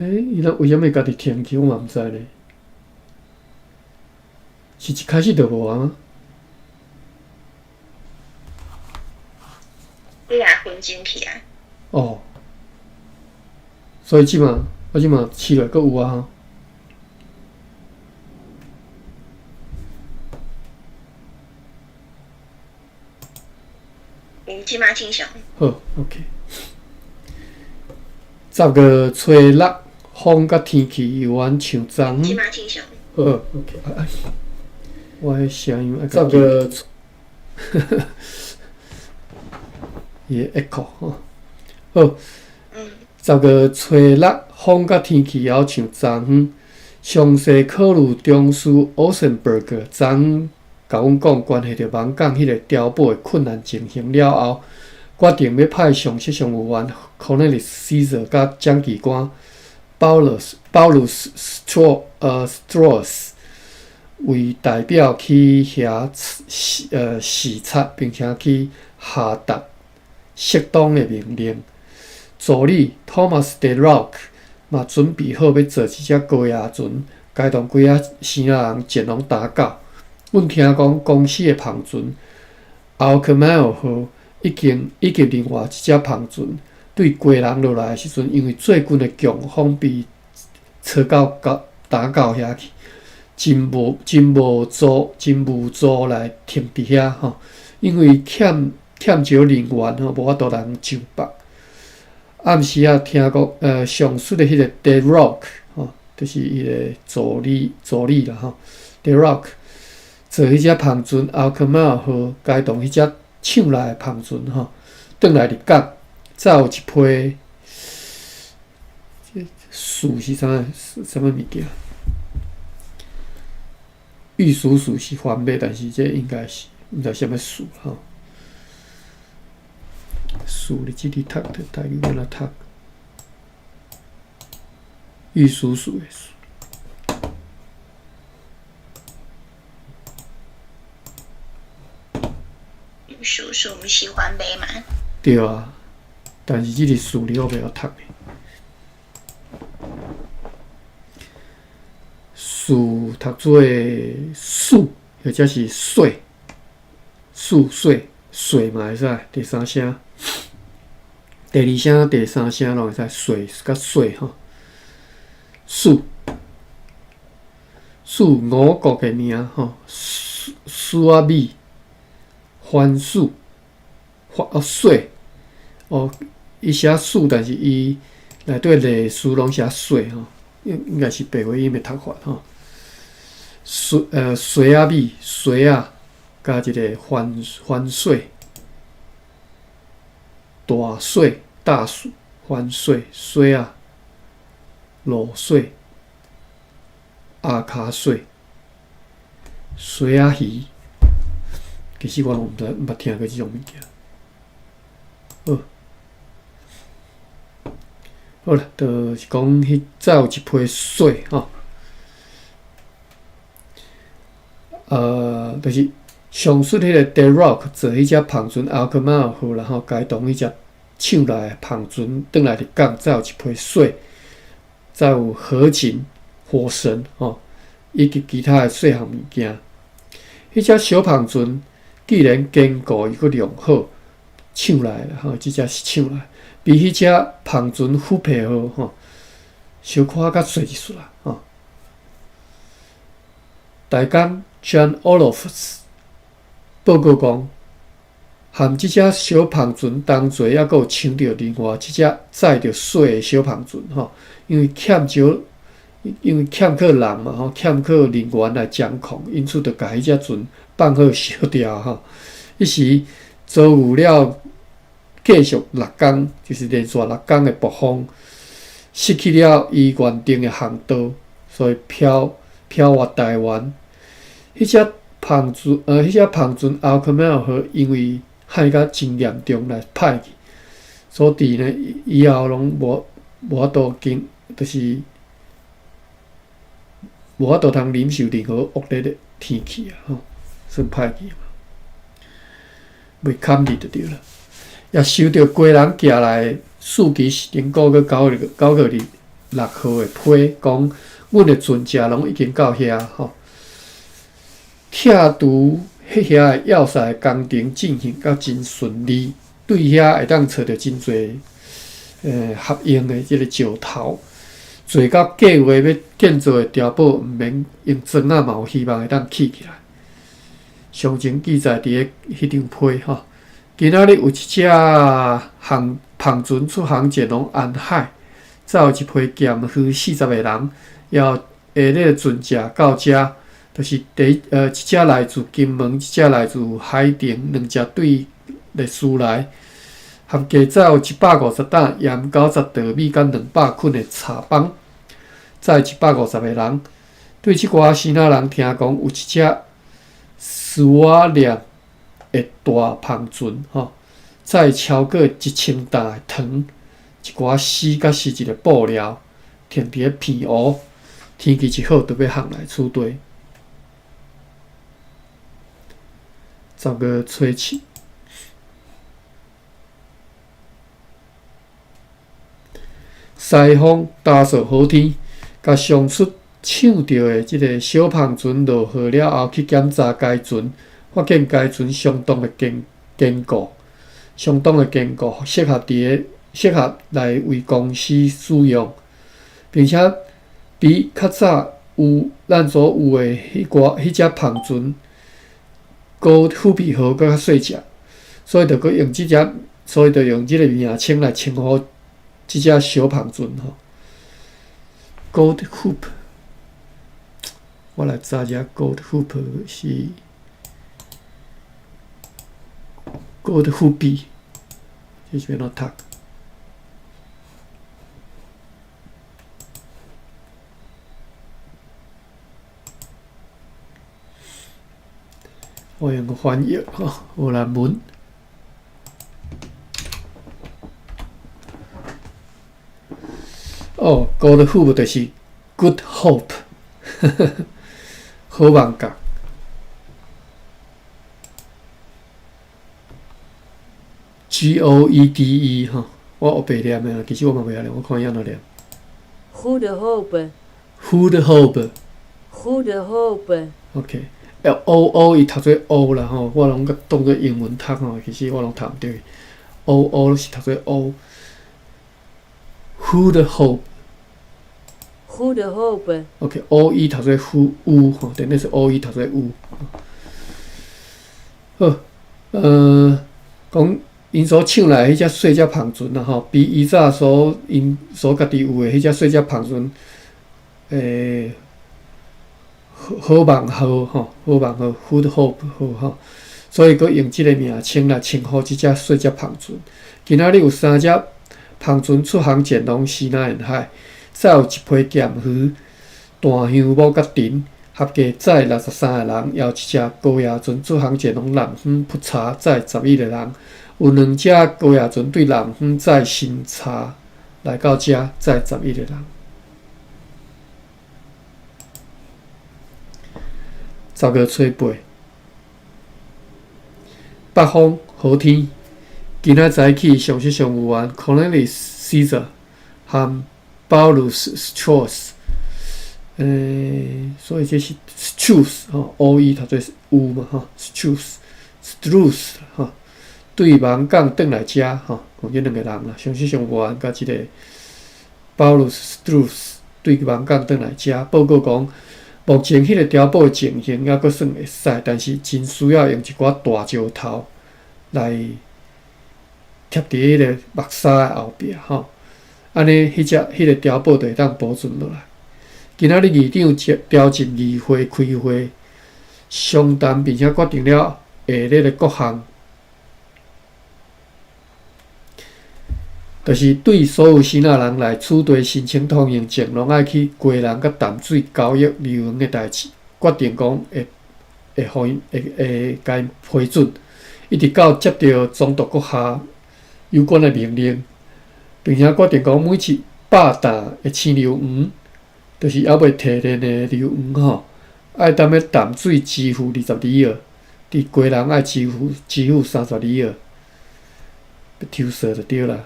欸，伊咱為啥物家己停去？我嘛毋知咧。是一開始就無啊？你也分進去啊？哦，所以這馬我這馬試落閣有啊。有，這馬正常。好，OK。10月初六，風佮天氣猶原像昨昏。好，OK。哎，我彼聲音愛十月初，伊會 echo 吼。好，十月初六，風佮天氣猶像昨昏。詳細考慮中書 Osenberg 昨昏共阮講關係著網港彼個碉堡的困難情形了後，決定欲派上色上有員 Cornelis Caesar 佮掌旗官 Paulus Paulus Strauss 為代表去遐視察，並且去下達適當的命令。助理 Thomas de Rock 嘛準備好欲坐一隻高壓船，偕同幾仔生仔人前往打狗。阮聽講公司的帆船 Alkmaar 號已經以及另外一隻帆船對基隆落來的時陣，因為最近的強風被吹到到打狗遐去，真無真無助真無助來停佇遐吼，因為欠欠少人員吼，無法度通上北。暗時仔聽講，上述的彼個 De Rock 吼，就是伊个助理助理啦吼，De Rock 坐彼隻帆船 Alkmaar 號，偕同彼隻搶來的帆船吼，轉來入港，載有一批，這樹是啥物啥物物件？玉蜀黍是番麥，但是這應該是毋知啥物樹吼。樹你這裡讀的台語按怎讀？玉蜀黍的黍。玉蜀黍毋是番麥嗎？對啊，但是這個樹你我袂曉讀的。樹讀做樹，或者是穗，樹穗穗嘛會使，第三聲、第二聲、第三聲攏會使，穗佮穗吼。樹樹五穀的名吼，粟粟仔米、番薯、番哦穗哦，伊寫樹，但是伊內底類似攏寫穗吼，應應該是白話音的讀法吼。穗穗仔米、穗仔，佮一个番番穗、大穗、大薯、番穗、穗仔、露穗、鴨跤穗、穗仔魚，其實我攏毋知毋捌聽過這種物件。好，好啦，就是講彼載有一批穗吼。就是上述彼個 De Rock 坐彼隻帆船 Alkmaar 號啦吼，偕同彼隻搶來的帆船轉來入港，載有一批穗，載有合金、火繩吼，以及其他的細項物件。彼隻小帆船既然堅固又閣良好，搶來啦吼，這隻是搶來，比彼隻帆船虎皮號吼，小可較細一絲啦吼。大江 John Olofs 報告講，含這隻小帆船同齊，猶閣有搶著另外一隻載著穗的小帆船吼，因為欠少，因為欠缺人嘛吼，欠缺人員來掌控，因此就共彼隻船放好燒掉吼。彼時遭遇了繼續六工，就是連續六工的暴風，失去了伊原定的航道，所以飄飄越台灣。彼隻帆船，彼隻帆船 Alkmaar 號因為海甲真嚴重來歹去，所以呢，以後攏無無法度經，就是無法度通忍受任何惡劣的天氣啊！吼，算歹去嘛，袂堪入就對啦。也收著基隆寄來的四期時鐘鼓閣九月九月二六號的批，講阮的船隻攏已經到遐吼，拆除彼遐的要塞的工程進行甲真順利，對遐會當揣著真濟合用的這个石頭，做到計劃欲建造的碉堡，毋免用磚仔嘛有希望會當起起來。詳情記載佇咧彼張批吼。今仔日有一隻航帆船出航前往安海，載有一批鹹魚40個人，也有下咧船隻到遮，就是第一隻來自金門，一隻來自海澄，兩隻對麗斯來，合計載有150擔鹽、90袋米佮200捆的柴枋，載150個人。對這寡支那人聽講有一隻斯瓦列的大帆船，吼，載超過1000擔的糖，一寡絲佮絲一个布料，停佇咧澎湖。天氣一好，就欲航來此地。10月初7，西風焦燥好天，共上述搶著的這个小帆船落河了後，去檢查該船，發現該船相當的堅堅固，相當的堅固，適合佇个適合來為公司使用，並且比較早有咱所有的彼寡彼隻帆船，閣虎皮號閣較細隻，所以就閣用這隻，所以就用這个名稱來稱呼這隻小帆船吼。Good Hope，我來查一下 Good Hope 是 Good Hope，這是欲按怎讀？我用個翻譯吼，荷蘭文。哦，Good Hope 就是 Good Hope，好望角。Goede 吼，我黑白念的，其實我嘛袂曉念，我看伊按怎念。 Goede Hoop。 Goede Hoop。 Goede Hoop。 OK。O O 伊讀做 O 啦吼，我攏當做英文讀吼，其實我攏讀毋對。O O 是讀做 O。Goede Hoop。 Goede Hoop。 OK，O E 讀做 hu U 吼，等於是 O E 讀做 U。好，講𪜶所搶來彼隻細隻帆船啦吼，比以早所𪜶所家己有的彼隻細隻帆船，好好望號吼，好望號，Good Hope 號吼，所以閣用這个名稱來稱呼這隻細隻帆船。今仔日有三隻帆船出航前往西南沿海，載有一批鹹魚、大香木佮藤，合計載63個人，也有一隻高壓船出航前往南方普查，載11個人。有兩隻高壓船對南方載新茶來到遮，載11個人。10月初8，北風好天。今仔早起，上述商務員 Cornelis Caesar 和 Paulus Strauss，所以這是 Strauss 吼，O E 讀做 U 嘛吼，Strauss，Strauss 吼，對網港轉來遮吼，講這兩個人啦，上述商務員佮這个 Paulus Strauss 對網港轉來遮報告講。目前彼个碉堡的情形猶閣算會使，但是真需要用一寡大石頭來貼佇彼个木柵的後壁吼，按呢，彼隻彼个碉堡就會當保存落來。今仔日議長召集議會開會，商談並且決定了下列的各項，就是對所有支那人來此地申請通行證，攏愛去基隆佮淡水交易留園的代誌，決定講會會予𪜶會會共𪜶批准，一直到接著總督閣下有關的命令，並且決定講每100擔的青硫黃，就是猶未提煉的硫磺吼，愛踮咧淡水支付22澳，佇基隆愛支付32澳，抽稅就對啦。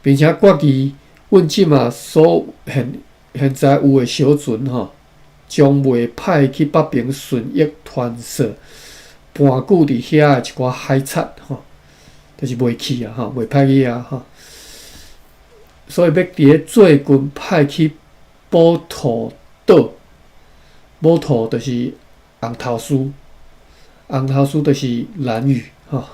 並且決議阮這馬所現現在有的小船吼，將袂派去北爿順益傳說盤踞佇遐的一寡海賊吼，就是袂去啊吼，袂派去遐吼。所以欲佇咧最近派去寶土島，寶土就是紅頭嶼，紅頭嶼就是蘭嶼吼。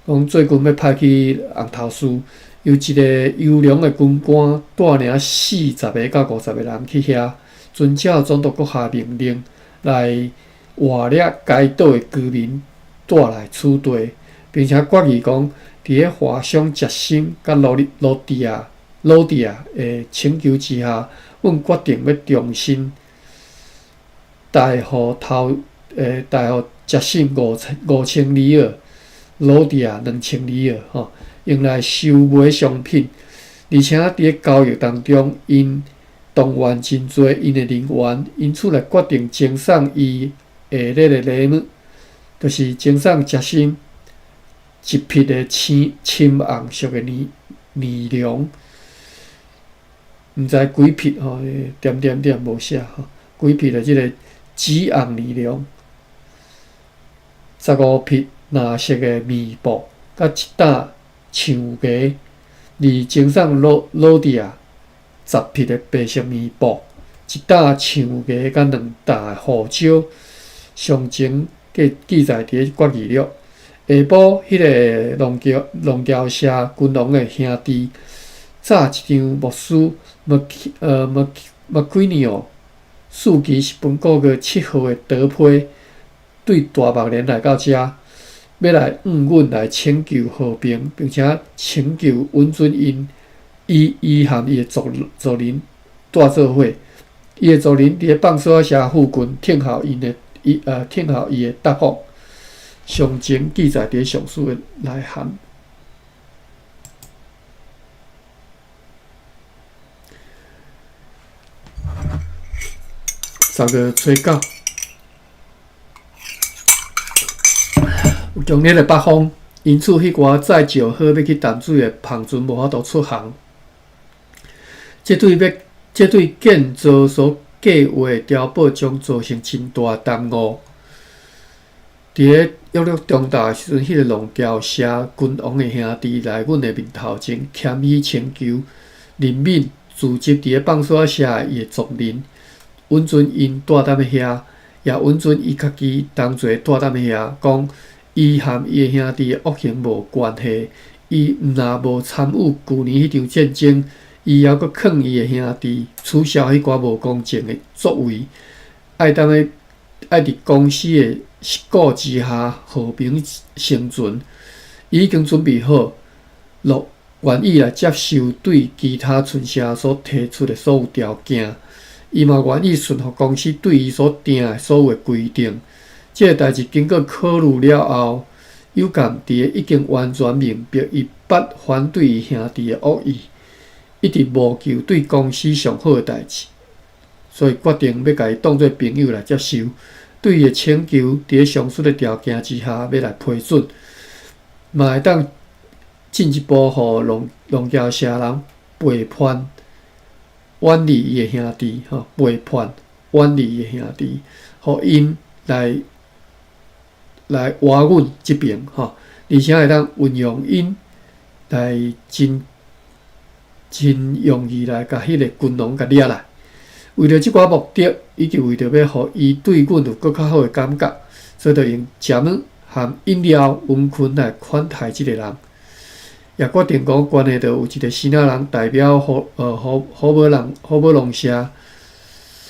講最近欲派去紅頭嶼，由一个優良的軍官帶領40個到50個人去遐，遵照總督閣下命令來活掠該島的居民帶來此地，並且決議講，佇咧華商傑森佮羅羅迪亞羅迪亞的請求之下，阮決定欲重新貸予頭貸予傑森5000里爾，羅迪亞2000里爾吼，用來收買商品，而且佇咧交易當中，𪜶動員真濟𪜶的人員，因此來決定贈送伊下列的禮物，就是贈送傑森一匹的青深紅色的呢呢絨，毋知幾匹吼，點點點無寫吼，幾匹的這个紫紅呢絨，15匹藍色的棉布，佮一擔象牙，而贈送羅羅迪亞10匹的白色棉布，一擔象牙佮2擔胡椒，詳情記記載佇咧決議錄。下晡，彼个龍橋龍橋社君王的兄弟，早一張牧師麥麥麥奎尼奧，四期是本個月7號的德批，對大目連來到遮，欲來向阮來請求和平，並且請求允准𪜶伊伊和伊的族族人蹛做伙。伊的族人佇咧放索仔社附近聽候𪜶的伊聽候伊的答覆。詳情記載佇咧上司的來函。10月初9，有強烈的北風，因此彼寡載石好欲去淡水的帆船無法度出航。這對欲這對建造所計劃的碉堡將造成真大耽誤。佇咧約略中晝的時陣，彼个龍橋社君王的兄弟來阮的面頭前，謙虛請求，任命駐紮佇咧放索仔社伊的族人，允准𪜶蹛踮咧遐，也允准伊家己同齊蹛踮咧遐，講伊和伊的兄弟的惡行無關係，伊毋若無參與舊年彼場戰爭，伊猶閣勸伊的兄弟取消彼寡無公正的作為，愛踮咧愛佇公司的失顧之下和平生存。伊已經準備好，若願意來接受對其他村社所提出的所有條件，伊嘛願意順服公司對伊所訂的所有的規定。這个代誌經過考慮了後，有感佇已經完全明白伊捌反對伊兄弟的惡意，一直謀求對公司上好的代誌，所以決定欲共伊當做朋友來接受。對伊的請求，佇咧上述的條件之下，欲來批准，嘛會當進一步予龍龍橋社人背叛、遠離伊的兄弟，吼背叛、遠離伊的兄弟，予𪜶來來活阮這爿，吼，而且會當運用𪜶來真真容易來共彼个軍狼共掠來。為著這寡目的，以及為著欲予伊對阮有閣較好的感覺，所以就用食物含飲料溫馨來款待這个人。也決定講，關係著有一個支那人代表虎虎虎尾人虎尾龍社，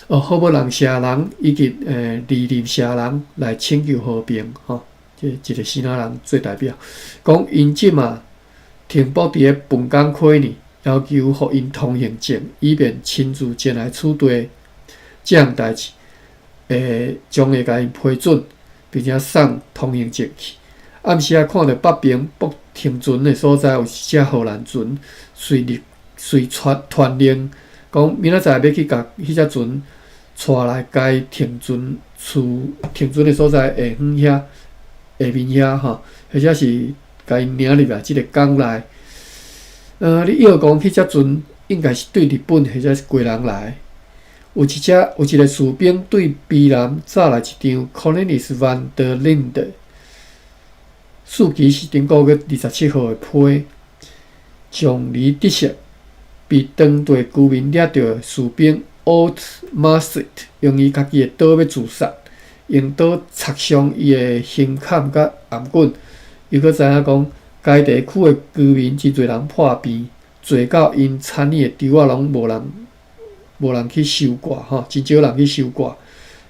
虎尾人社人以及二林社人來請求和平，吼，這一個支那人做代表，講𪜶這馬停泊佇咧本港溪呢。要求予𪜶通行證，以便親自前來此地。這項代誌將會共𪜶批准，並且送通行證去。暗時仔看著北爿泊停船的所在有一隻荷蘭船，隨入隨傳傳令，講明仔載欲去共彼隻船帶來該停船處停船的所在下遠遐下面遐吼，或者是共𪜶領入來這个港內。你臆講彼隻船應該是對日本或者是雞人來。有一隻有一个士兵對卑南載來一張 Cornelis van der Linde，四期是頂個月27號的批，將離得悉被當地居民掠著的士兵 Old Masit 用伊家己的刀欲自殺，用刀插傷伊的胸坎佮頷頸，又閣知影講，該地區的居民真濟人破病，濟到𪜶田的稻仔攏無人去收割吼，真少人去收割。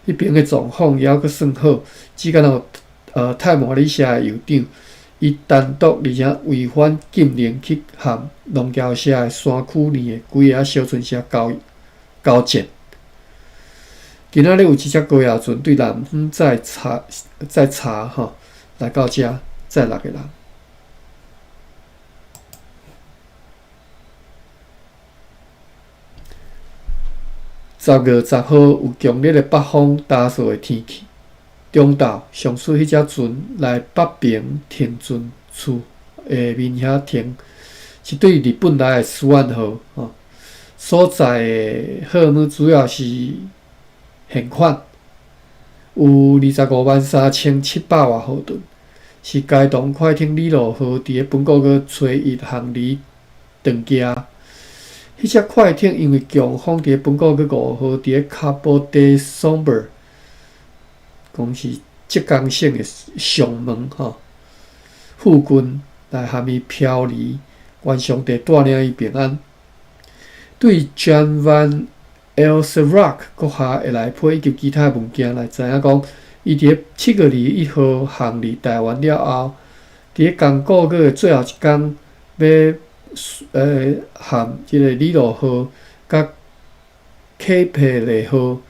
彼爿的狀況猶閣算好，只敢若有泰摩里社的酋長，伊單獨而且違反禁令去和農僑社的山區內的幾个小村社交交戰。今仔日有一隻高壓船對南方載茶載茶吼來到遮，載六個人。10月10號有強烈的北風焦燥的天氣，中晝上述彼隻船來北爿停船處下面遐停，是對日本來的斯萬號吼，所載的貨物主要是現款，有25萬3700外荷噸，是該同快艇里路號佇咧本個月初一航離長崎。彼隻快艇因為強風佇咧本個月5號佇咧卡波德松伯，講是浙江省的上門吼附近來含伊飄離，願上帝帶領伊平安。對 Jan van Elsrock 閣下會來批以及其他物件來知影講，伊佇咧7月21號航離台灣了後，佇咧剛果月的最後一工欲含這个里路號佮卡佩勒號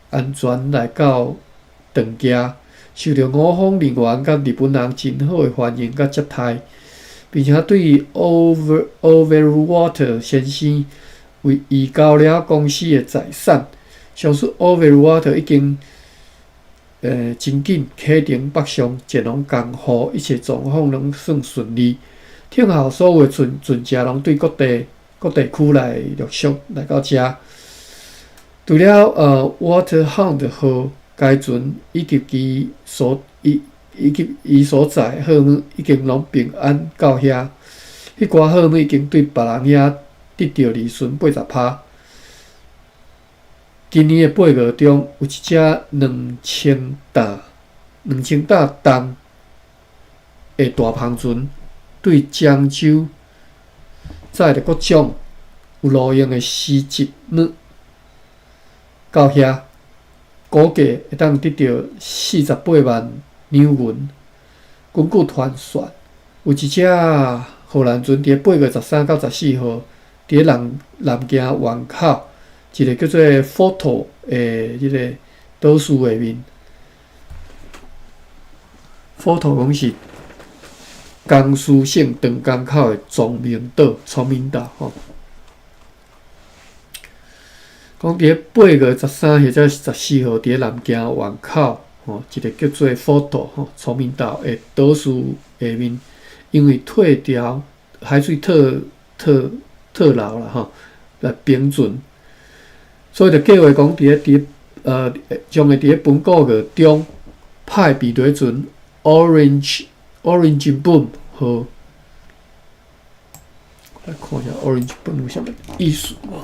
安全來到長崎，受著我方人員佮日本人真好的歡迎佮接待，並且對 Overwater 先生為移交了公司的財產，上述 Overwater 已經真緊啟程北上前往江戶，一切狀況攏算順利。聽候所有的船船隻攏對各地各地區來陸續來到遮。除了Waterhound 號該船以及其所以以及伊所載貨物已經攏平安到遐。彼寡貨物已經對別人遐得著利潤80%。今年的8月中，有一隻2000擔2000擔重的大帆船。對漳州載著各種有路用的絲織物到遐，估計會當得著48萬兩銀。根據傳說，有一隻荷蘭船佇8月13到14號，佇咧南南京灣口一个叫做 Photo 的這个島嶼下面。Photo 講是江蘇省長江口的崇明島，崇明島吼。講佇咧8月13或者是14號，佇咧南京灣口吼，一个叫做 Photo 吼，崇明島的島嶼下面，因為退潮海水退退退流啦吼，來平船，所以就計劃講佇咧佇將會佇咧本個月中派避雷船 Orange Boom 號，來看一下 Orange Boom 有啥物意思無？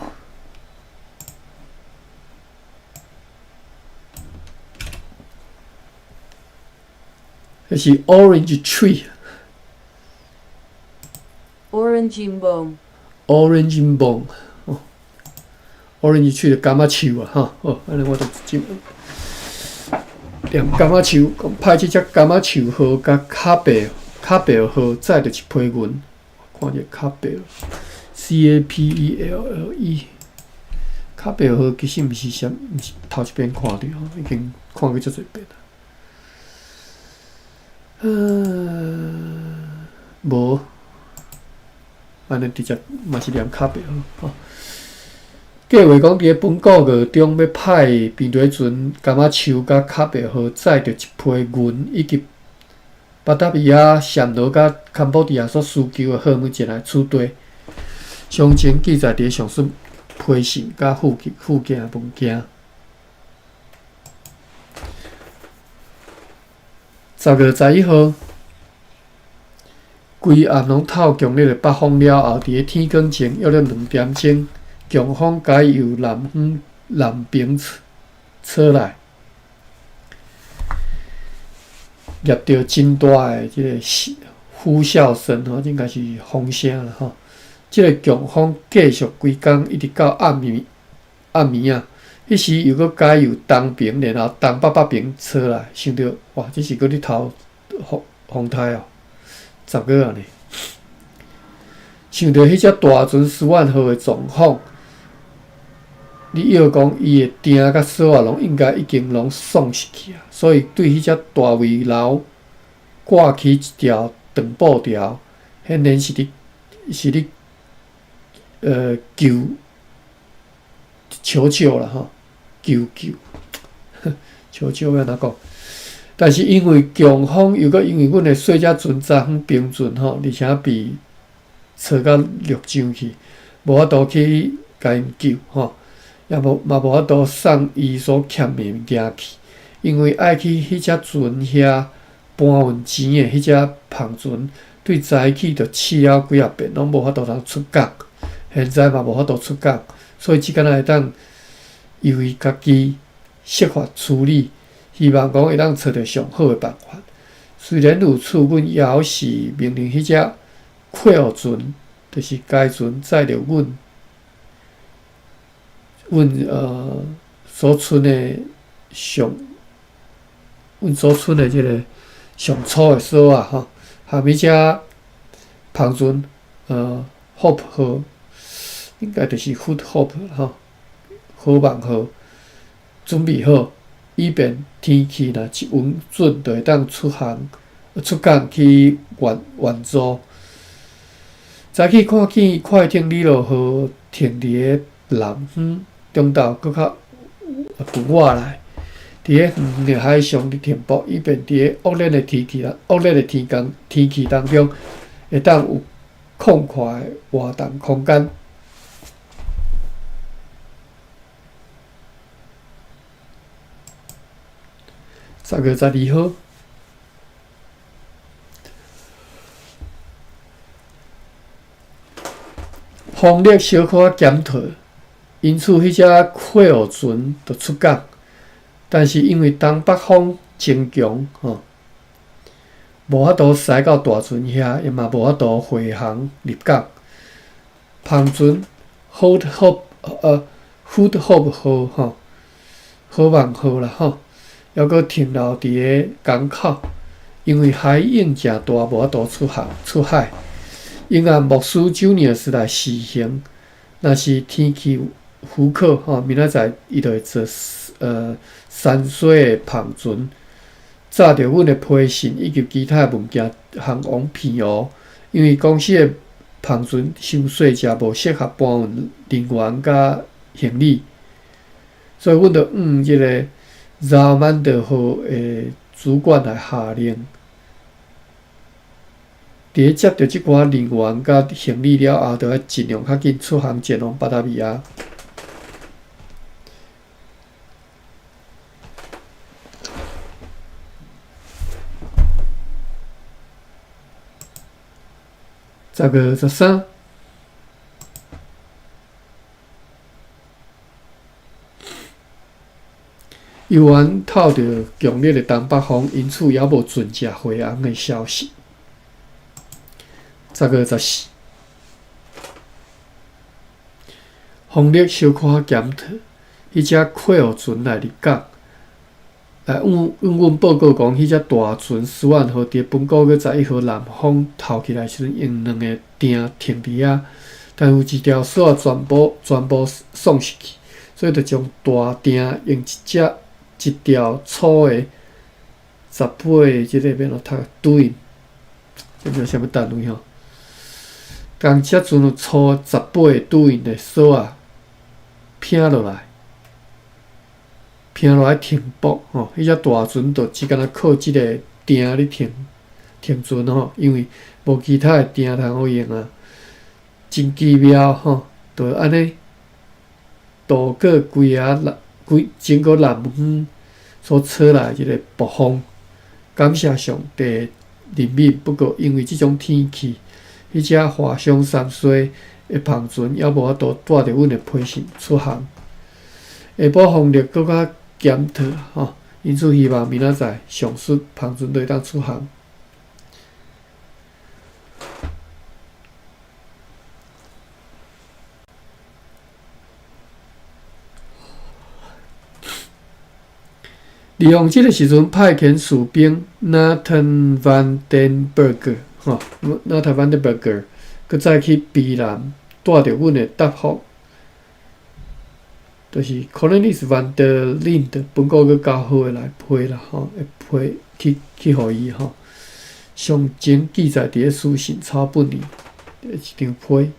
這是 Orange Tree。 Orange Boom。 Orange Boom，哦，Orange Tree 就柑仔樹啊，吼，好，按呢我就直接踮柑仔樹，講派這隻柑仔樹號佮卡貝卡貝爾號載著一批銀，看者卡貝爾，C A P E L L E，卡貝爾號其實毋是啥，毋是頭一遍看著，已經看過足濟遍啊。無，按呢直接嘛是念卡貝爾吼。計劃講佇咧本個月中欲派避雷船柑仔樹佮卡貝爾號載著一批銀以及巴達維亞、暹羅佮坎波迪亞所需求的貨物前來此地。詳情記載佇上述批信佮附件的文件。10月11號，規暗攏透強烈的北風了後，佇咧天光前約了2點鐘，強風共伊由南方南爿吹來，夾著真大的這个呼嘯聲吼，應該是風聲啦吼。這个強風繼續規工，一直到暗暝暗暝仔。彼時又閣改由東爿，然後東北北爿吹來，想著哇，這是閣咧透風風颱哦，10月啊呢。想著彼隻大船斯萬號的狀況，你臆講伊的釘佮索仔攏應該已經攏喪失去啊，所以對彼隻大尾樓掛起一條長布條，顯然是咧求求救啦吼。求救，求救欲按怎講？但是因為強風，又閣因為阮的細隻船昨昏冰船吼，而且被吹甲陸上去，無法度去共𪜶救吼，也無嘛無法度送伊所欠的物件去，因為愛去彼隻船遐搬運錢的彼隻帆船，對早起就試了幾仔遍，攏無法度通出港，現在嘛無法度出港，所以只敢若會當。由伊家己設法處理，希望講會當揣著上好的辦法。雖然如此，阮猶是命令彼隻客戶船，就是該船載著阮所賰的上，阮所賰的這个上粗的索仔吼，含彼隻帆船Hope 號，應該就是 Good Hope 吼。好望號準備好，以便天氣若一允准，就會當出航、出港去援援助。早起看見快艇里洛號停佇咧南方，中晝閣較近我來，佇咧遠遠的海上佇停泊，以便佇咧惡劣的天氣、惡劣的天空天氣當中，會當有曠闊的活動空間。10月12號，風力小可減退，因此彼隻客戶船就出港。但是因為東北風真強，吼，無法度駛到大船遐，伊嘛無法度回航入港。帆船 Hold Hope ，Good Hope 號，吼，好望號啦，吼。猶閣停留佇咧港口，因為海湧誠大，無法度出航出海。應按牧師 Junius 來試行，若是天氣許可，吼，明仔載伊就會坐山水的帆船，載著阮的批信以及其他的物件航往澎湖。因為公司的帆船傷細隻，無適合搬運人員佮行李，所以阮就向這个饒曼德號的主管來下令，佇咧接著這寡人員佮行李了後，就愛盡量較緊出航前往巴達維亞。10月13。猶原透著強烈的東北風，因此猶無船隻回航的消息。10月14，風力小可減退，彼隻客戶船來入港，來向阮報告講，彼隻大船斯萬號佇本個月11號南風透起來時陣，用兩個釘停佇遐，但有一條索仔全部喪失去，所以就將大釘用一隻。一條粗的18這個欲按怎讀？對，這叫啥物單位吼？共這船有粗18對的索仔拚落來，拚落來停泊吼。彼隻大船就只敢若靠這個釘咧停停船吼，因為無其他的釘通好用啊。真奇妙吼，就按呢渡過規仔南規整個南方所吹來這个暴風，感謝上帝憐憫。不過因為這種天氣，彼隻滑翔三溪的帆船猶無法度帶著阮的批信出航。下晡風力閣較減退吼，因此希望明仔載上述帆船就會當出航。利用這个時陣，派遣士兵 Nathan van den Berg 吼，Nathan van den Berg 閣再去卑南，帶著阮的答覆，就是 Cornelis van der Linde 本國閣較好的來批啦吼，會批去去予伊吼。詳情記載佇咧書信草本裡一張批。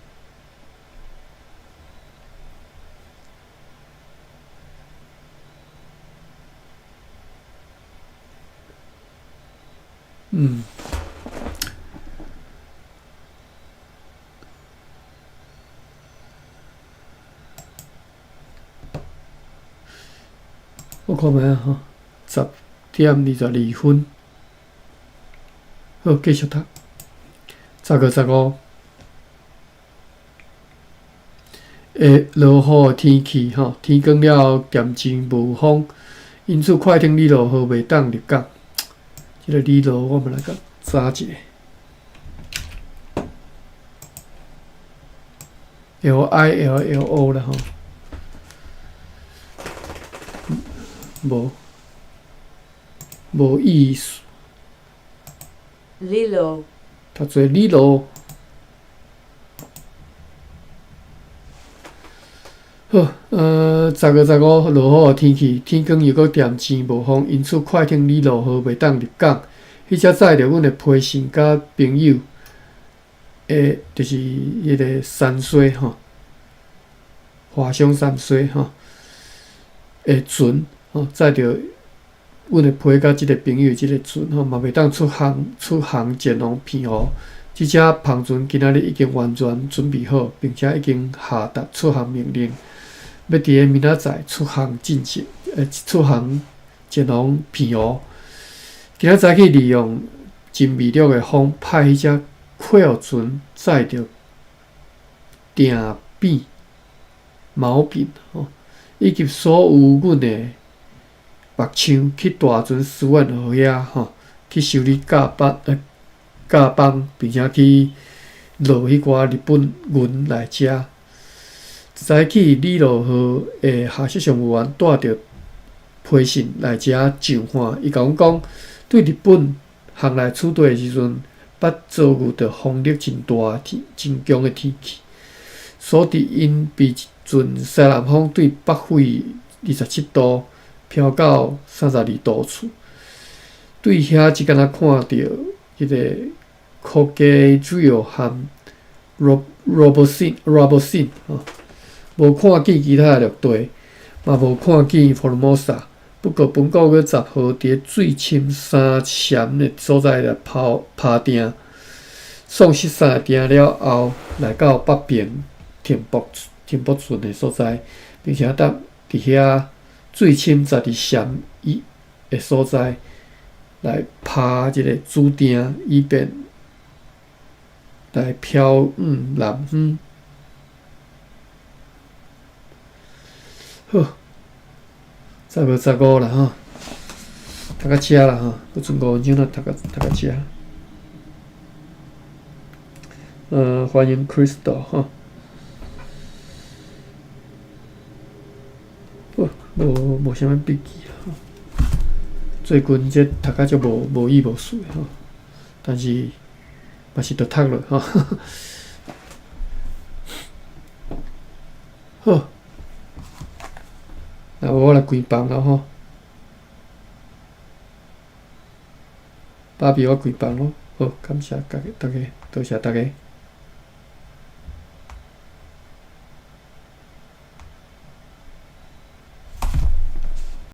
我看覓啊吼，10點22分，好，繼續讀。10月15，會落雨的天氣吼，天光了後漸漸無風，因此快艇里羅號袂當入港。這个里羅，我們來共查一下。LILLO 啦吼，無無意思。里羅。讀做里羅。好，10月15落雨的天氣，天光又閣漸漸無風，因此快艇里羅號袂當入港。彼隻載著阮的批信佮朋友的，就是彼个山水吼，華商山水吼的船吼，載著阮的批佮這个朋友這个船吼，嘛袂當出航，出航前往澎湖。這隻帆船今仔日已經完全準備好，並且已經下達出航命令，欲佇咧明仔載出航進行，出航前往澎湖。今仔早起利用真微弱的風，派彼隻闊船載著定柄、毛柄吼，以及所有阮的目槍去大船斯萬號遐吼，去修理甲板甲板，並且去撈彼寡日本銀來食。早起里羅號的下屬乘務員帶著批信來遮上岸，伊共阮講，對日本航來此地的時陣，捌遭遇著風力真大、天真強的天氣，所致𪜶被一陣西南風對北緯27度飄到32度處。對遐只敢若看著彼个 Coquerel 和 Robertson 吼，無看見其他的陸地，嘛無看見 Formosa。不過本個月10號，佇咧水深3暹的所在來拋拋碇，喪失三个碇了後，來到北爿停泊船的所在，並且佇遐水深12暹以的所在來拋這个主碇，以便來飄往南方。好，10月15啦吼，讀到遮啦吼，閣剩5分鐘啦，讀到遮。歡迎 Crystal 吼。好，無啥物筆記吼。最近這讀甲足無意無思的吼，但是嘛是著讀落吼。好，那我來關房囉吼。芭比，我關房囉。好，感謝大家，多謝大家。